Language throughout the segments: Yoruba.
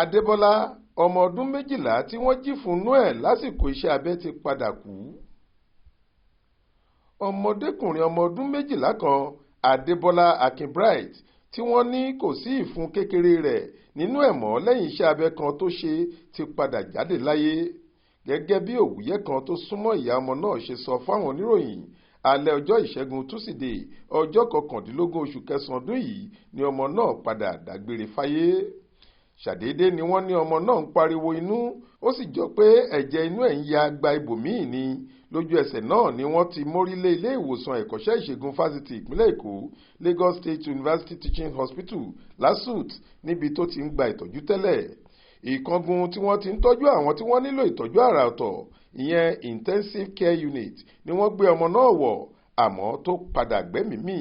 Adébọlá, ọmọ ọdún 12 tí wọ́n jí fún ẹ̀ lásìkò iṣẹ́ abẹ ti padà kú. Ọmọdékùnrin ọmọ ọdún 12 kan, Adébọlá Akin-Bright, tí wọ́n ní kò sí ìfun kékeré rẹ̀ nínú ẹ̀ mọ́ lẹ́yìn iṣẹ́ abẹ kan tó ṣe ti padà jáde láyé. Gẹ́gẹ́ bí òwúyẹ́ kan tó súnmọ́ ìyá ọmọ náà ṣe sọ fáwọn oníròyìn, alẹ́ ọjọ́ Ìṣẹ́gun Túsídẹ̀ẹ́, ọjọ́ 19 oṣù kẹsàn-án ọdún yìí ni ọmọ náà padà dágbére fáyé. Ṣàdédé ni wọ́n ní ọmọ náà ń pariwo inú, ó sì jọ pé ẹ̀jẹ̀ inú ẹ̀ ń ya gba ibòmíì ni. Lójú ẹsẹ̀ náà ni wọ́n ti mórí lé ilé ìwòsàn ẹ̀kọ́ṣẹ́ ìṣègùn fásitì ìpínlẹ̀ Èkó, Lagos State University Teaching Hospital, LASUTH, níbi tó ti ń gba ìtọ́jú tẹ́lẹ̀. Ìkángun tí wọ́n ti ń tọ́jú àwọn tí wọ́n nílò ìtọ́jú àrà ọ̀tọ̀, ìyẹn Intensive Care Unit, ni wọ́n gbé ọmọ náà wọ̀, àmọ́ tó padà gbẹ́mìí mì.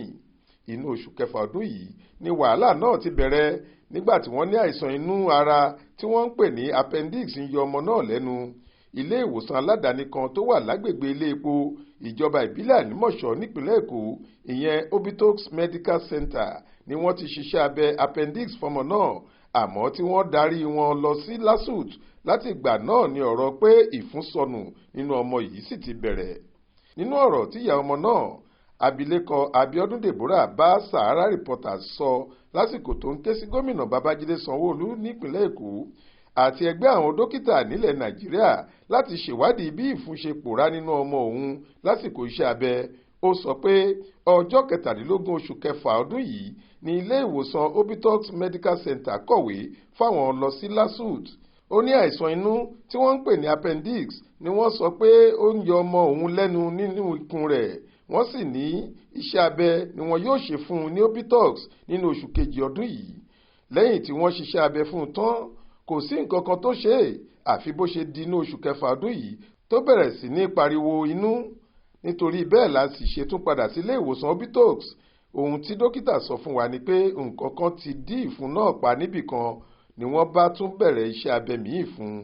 Inú oṣù kẹfà ọdún yìí ni wàhálà náà ti bẹ̀rẹ̀ nígbà tí wọ́n ní àìsàn inú ara tí wọ́n ń pè ní appendix ń yọ ọmọ náà lẹ́nu. Ilé ìwòsàn aládàáni kan tó wà lágbègbè ilé epo ìjọba ìbílẹ̀ Àlímọ̀ṣọ́ nípìnlẹ̀ Èkó, ìyẹn Obitoks Medical Center, ni wọ́n ti ṣiṣẹ́ abẹ appendix fọmọ náà, àmọ́ tí wọ́n darí wọn lọ sí LASUTH. Láti ìgbà náà ni ọ̀rọ̀ pé ìfun sọnù nínú ọmọ yìí sì ti bẹ̀rẹ̀. Nínú ọ̀rọ̀ tí ìyá ọmọ náà, abilékọ Abiodun Deborah, bá Sahara Reporters sọ lásìkò tó ń ké sí gómìnà Babájídé Sanwó-Olú nípìnlẹ̀ Èkó àti ẹgbẹ́ àwọn dókítà nílẹ̀ Nàìjíríà láti ṣèwádìí bí ìfun ṣe pòórá nínú ọmọ òun lásìkò iṣẹ́ abẹ, ó sọ pé ọjọ́ 23 oṣù kẹfà ọdún yìí ní ilé ìwòsàn Obitoks Medical Center kọ̀wé fáwọn lọ sí LASUTH. Ó ní àìsàn inú tí wọ́n ń pè ní appendix ni wọ́n sọ pé ó ń yọ ọmọ òun lẹ́nu nínú ikùn rẹ̀. Wọ́n sì ní iṣẹ́ abẹ ni wọn yóò ṣe fún un ní Obitoks nínú oṣù kejì ọdún yìí. Lẹ́yìn tí wọ́n ṣiṣẹ́ abẹ fún un tán, kò sí nǹkan kan tó ṣe é, àfi bó ṣe di inú oṣù kẹfà ọdún yìí tó bẹ̀rẹ̀ sí ní pariwo inú. Nítorí bẹ́ẹ̀ la sì ṣe tún padà sílé ìwòsàn Obitoks. Ohun tí dókítà sọ fún wa ni pé nǹkan kan ti dí ìfun náà pa níbì kan ni wọ́n bá tún bẹ̀rẹ̀ iṣẹ́ abẹ míì fún un.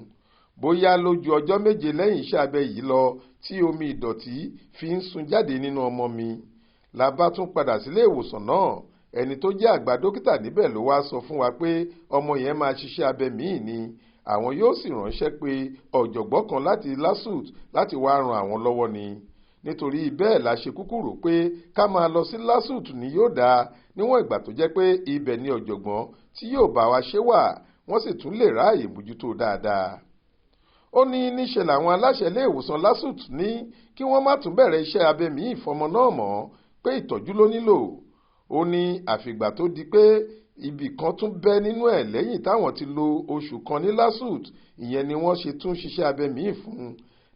Bóyá lójú ọjọ́ 7 lẹ́yìn iṣẹ́ abẹ yìí lọ tí omi ìdọ̀tí fi ń sun jáde nínú ọmọ mi. La bá tún padà sílé ìwòsàn náà. Ẹni tó jẹ́ àgbà dókítà níbẹ̀ ló wá sọ fún wa pé ọmọ yẹn máa ṣiṣẹ́ abẹ míì ni, àwọn yóò sì ránṣẹ́ pé ọ̀jọ̀gbọ́n kan láti LASUTH láti wá ran àwọn lọ́wọ́ ni. Nítorí bẹ́ẹ̀ la ṣe kúkú rò pé ká máa lọ sí LASUTH ni yóò dáa, níwọ̀n ìgbà tó jẹ́ pé ibẹ̀ ni ọ̀jọ̀gbọ́n tí yóò bá wa ṣe wà, wọ́n sì tún lè ráàyè bójútó dáadáa. Ó ní níṣe làwọn aláṣẹ ilé ìwòsàn LASUTH ní kí wọ́n má tún bẹ̀rẹ̀ iṣẹ́ abẹ míì fọmọ náà mọ́, pé ìtọ́jú ló nílò. Ó ní àfìgbà tó di pé ibì kan tún bẹ́ nínú ẹ̀ lẹ́yìn táwọn ti lo oṣù kan ní LASUTH, ìyẹn ni wọ́n ṣe tún ṣiṣẹ́ abẹ míì fún un.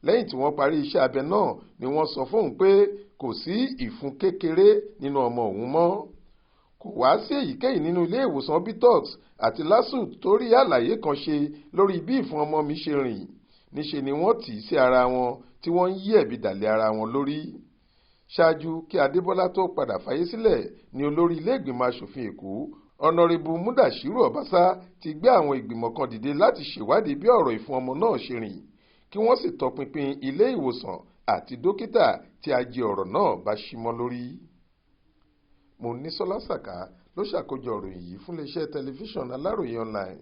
Lẹ́yìn tí wọ́n parí iṣẹ́ abẹ náà ni wọ́n sọ fóun pé kò sí ìfun kékeré nínú ọmọ òun mọ́. Kò wá sí èyíkéyìí nínú ilé ìwòsàn Obitoks àti LASUTH tó rí àlàyé kan ṣe lórí bí ìfun ọmọ mi ṣe rìn. Níṣe ni wọ́n tì í sí ara wọn tí wọ́n ń yí ẹ̀bi dàlẹ́ ara wọn lórí. Ṣáájú kí Adébọ́lá tó padà fáyé sílẹ̀ ni olórí ilé ìgbìmọ̀ asòfin Èkó, Ọ̀nàrẹ́bù Mudashiru Ọbaṣá, ti gbé àwọn ìgbìmọ̀ kan dìde láti ṣèwádìí bí ọ̀rọ̀ ìfun ọmọ náà ṣe rìn, kí wọ́n sì tọpinpin ilé ìwòsàn àti dókítà tí ajé ọ̀rọ̀ náà bá ṣí mọ́ lórí. Monísọ́lá Sàká ló ṣàkójọ ìròyìn yìí fún iléeṣẹ́ tẹlifíṣàn Aláròye Online